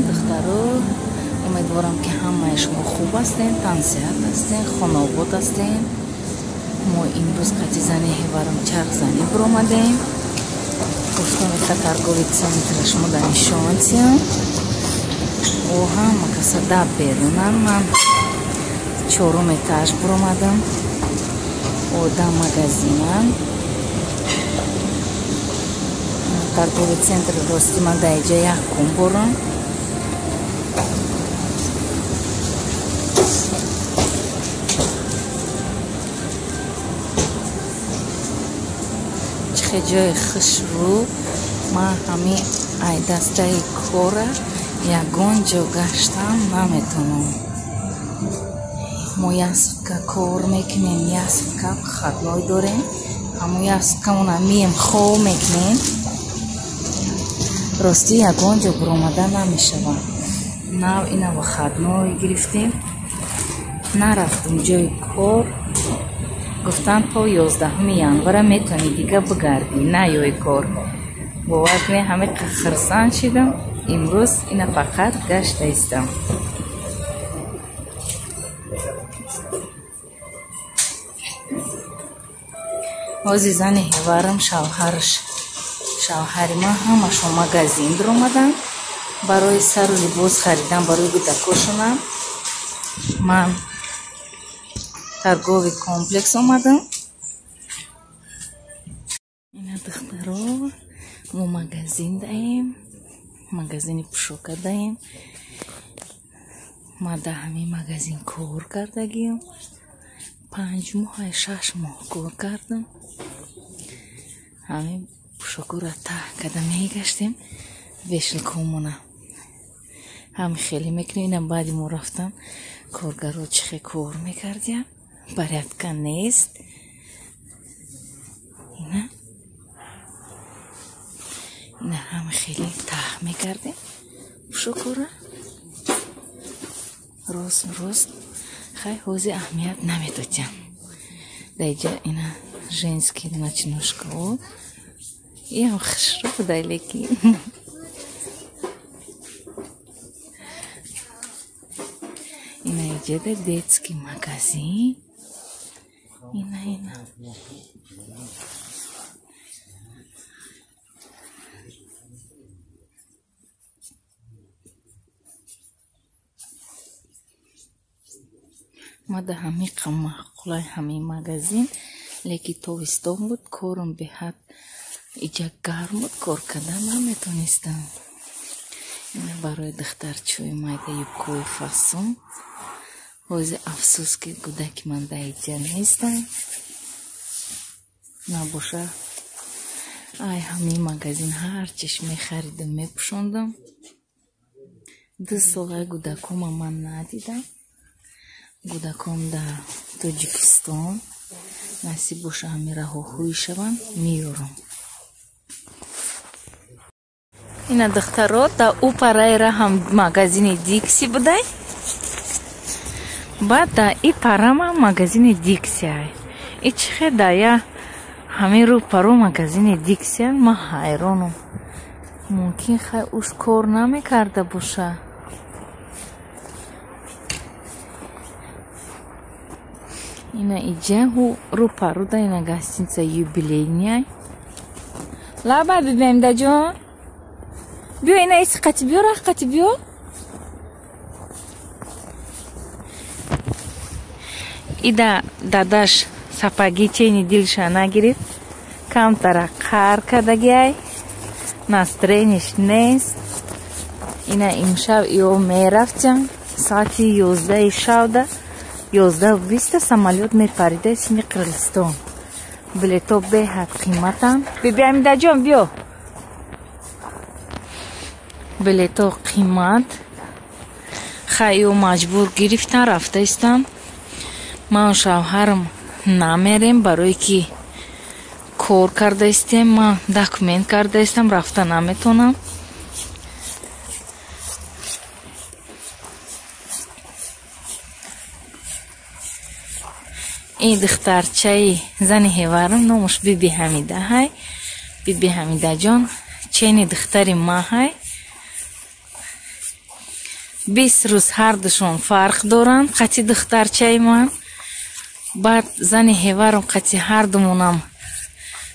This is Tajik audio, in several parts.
Духтаро, умедворам, ки ҳамаи шумо хуб ҳастен, тансиҳат ҳастен, хонаобод ҳастен. Мо имрӯз қати зани ҳеварам чархзанӣ биромадем. Гуфтам, ита торговый центра шумо да нишон тиям. О, ҳама каса да берунан, ман чорум этаж биромадам. Одам магазинан. Торговый центр рости ман дар иҷа якум борам. Чихе ҷои хушрӯ, ман ҳами ай дастаи кора ягон ҷо гаштам наметонам. Мо як сутка кор мекунем, як сутка выходной дорем. Ҳамон як суткамона мием, хоб мекунем. Ростӣ ягон ҷо буромада намешавад. Нав ина выходной гирифтем, нарафтум ҷои кор. Гуфтанд, то 11-уми январа метавонӣ дига бигардӣ, наёи кор. Бовар кунед, ҳаме хирсанд шидам. Имрӯз ина фақат гашта истам. Ҳози зани ҳеварам, шавҳараш, шавҳари ман ҳамашон магазин биромаданд барои сару либос харидан барои кӯдакошонам. Ман торговый комплекс омадам. Ина, духтаро, мо магазин даем, магазини пӯшока даем. Ман дар ҳамин магазин кор кардагиам. 5 моҳ, 6 моҳ кор кардам. Ҳамин пӯшокҳоро таҳ карда мегаштем, вешалкомона ҳами хеле мекунем. Ина баъди мо рафтан коргаро чӣ хел кор мекардиям, порядка нест. Ина ҳами хеле таҳ мекардем пӯшокҳоро рост рост. Хай, ҳозир аҳамият намедодям. Дар иҷа ина женский ночнушкао, иам хушрӯ будай, лекин ина иҷада детский магазин. Ина ма дар ҳамин маъқулай ҳамин магазин, лекин тобистон буд, корам беҳад иҷа гарм буд, кор кардан наметонистам. Ина барои духтарчаҳои майда юбкаҳои фасон. Ҳозир афсӯс, ки кӯдаки ман дар иҷа нестам, набоша ай ҳамин магазин ҳарчиш мехаридам, мепӯшондам. 2 сола кӯдакома ман надидам. Кӯдакон дар Тоҷикистон. Насиб боша, ҳамин раҳоҳӯй шаванд, меёрам. Ина, духтаро, дар ӯ парайра ҳам магазини Дикси будай, баъд дар и парама магазини Диксиай. И чихе дар я ҳамин рӯ паро магазини Диксия, ман ҳайронам. Мумкин, хай, уш кор намекарда боша. Ина иҷа рӯ паруда ина гостиница Юбилейный. Лаба, бибемдаҷон, биё, ина иси қати биё, рах қати биё. Ида дадаш сапоги чени дилша нагирифт, камтара қар кардагиай, настроениш нест. Ина имшаб ио мерафтям соати 11-и шавда, 11:20 самолёт мепарида сини Қирғизистон. Билето беҳад қиматанд. Биби Амидаҷон, биё, билето қимат. Хай, ё маҷбур гирифтан, рафта истам. Ману шавҳарам намерем, барое ки кор карда истем, ман документ карда истам, рафта наметонам. Ин духтарчаи зани ҳеварам номаш Биби Ҳамида ҳай. Биби Ҳамидаҷон чени духтари ма ҳай. 20 рӯз ҳардушон фарқ доранд қати духтарчаи ман. Баъд зани ҳеварам қати ҳардумонам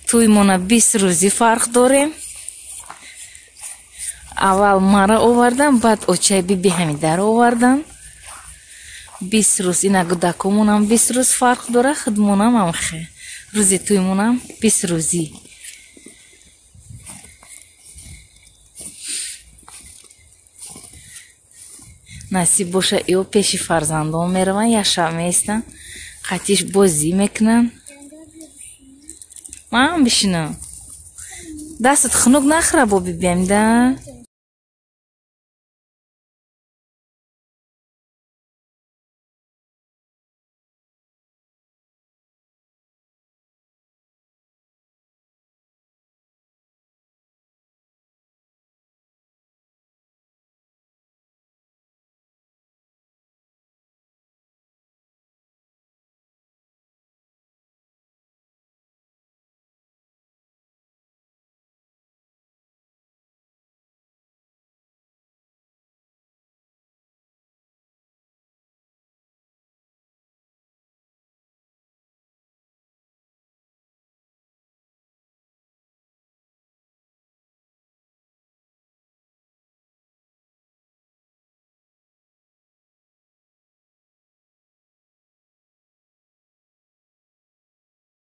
тӯймона 20 рӯзӣ фарқ дорем. Аввал мара овардан, баъд очаи биби Ҳамидаро овардан. 20 рӯз ина гудакомонам 20 рӯз фарқ дора, худмонам амхе рӯзи тӯймонам 20 рӯзӣ. Насиб боша, ё пеши фарзандон мераванд, як шаб меистанд, қатиш бозӣ мекунанд. Ман бишинам, дастат хунук нахӯра, бо бибиам да.